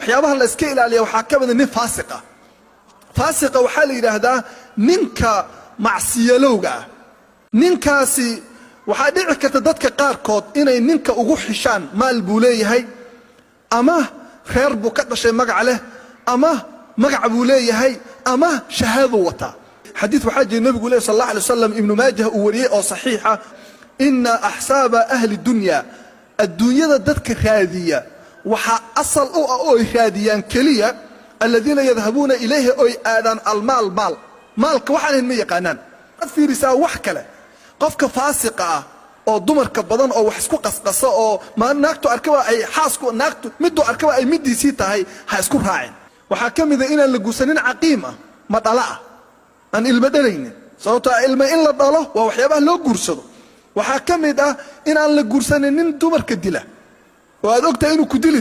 Waxyaabaha la iska ilaaliya waxaa ka mida nin faasiq ah. Faasiqa waxaa la yidhaahdaa ninka macsiyalowga ah. Ninkaasi waxaa dhici karta dadka qaarkood inay ninka ugu xishaan maal buu leeyahay, ama reer buu ka dhashay magac leh, ama magac buu leeyahay, ama shahaaduu wataa. Xadiid waxaa jira nebigu leh sal alla alay wasalam, Ibnu Maajah uu wariyey oo saxiixa: "Ina axsaaba ahli dunya", adduunyada dadka raadiya waxaa asal u ah oo ay raadiyaan keliya, "aladiina yadhabuuna ilayhi", oy aadaan, "almaal", maal. Maalka waxaan ahayn ma yaqaanaan. Ad fiirisaa wax kale, qofka faasiqa ah oo dumarka badan oo wax isku qasqasa oo naagtu arkaba ay xaasku naagtu miduu arkaba ay midiisii tahay, ha isku raacin. Waxaa ka mida inaan la guursanin caqiim ah, ma dhala ah, aan ilmo dhalaynin, sababtoo ah ilmo in la dhalo waa waxyaabaha loo guursado. Waxaa ka mid ah inaan la guursanin nin dumarka dila oo aad ogtahay inuu ku dili.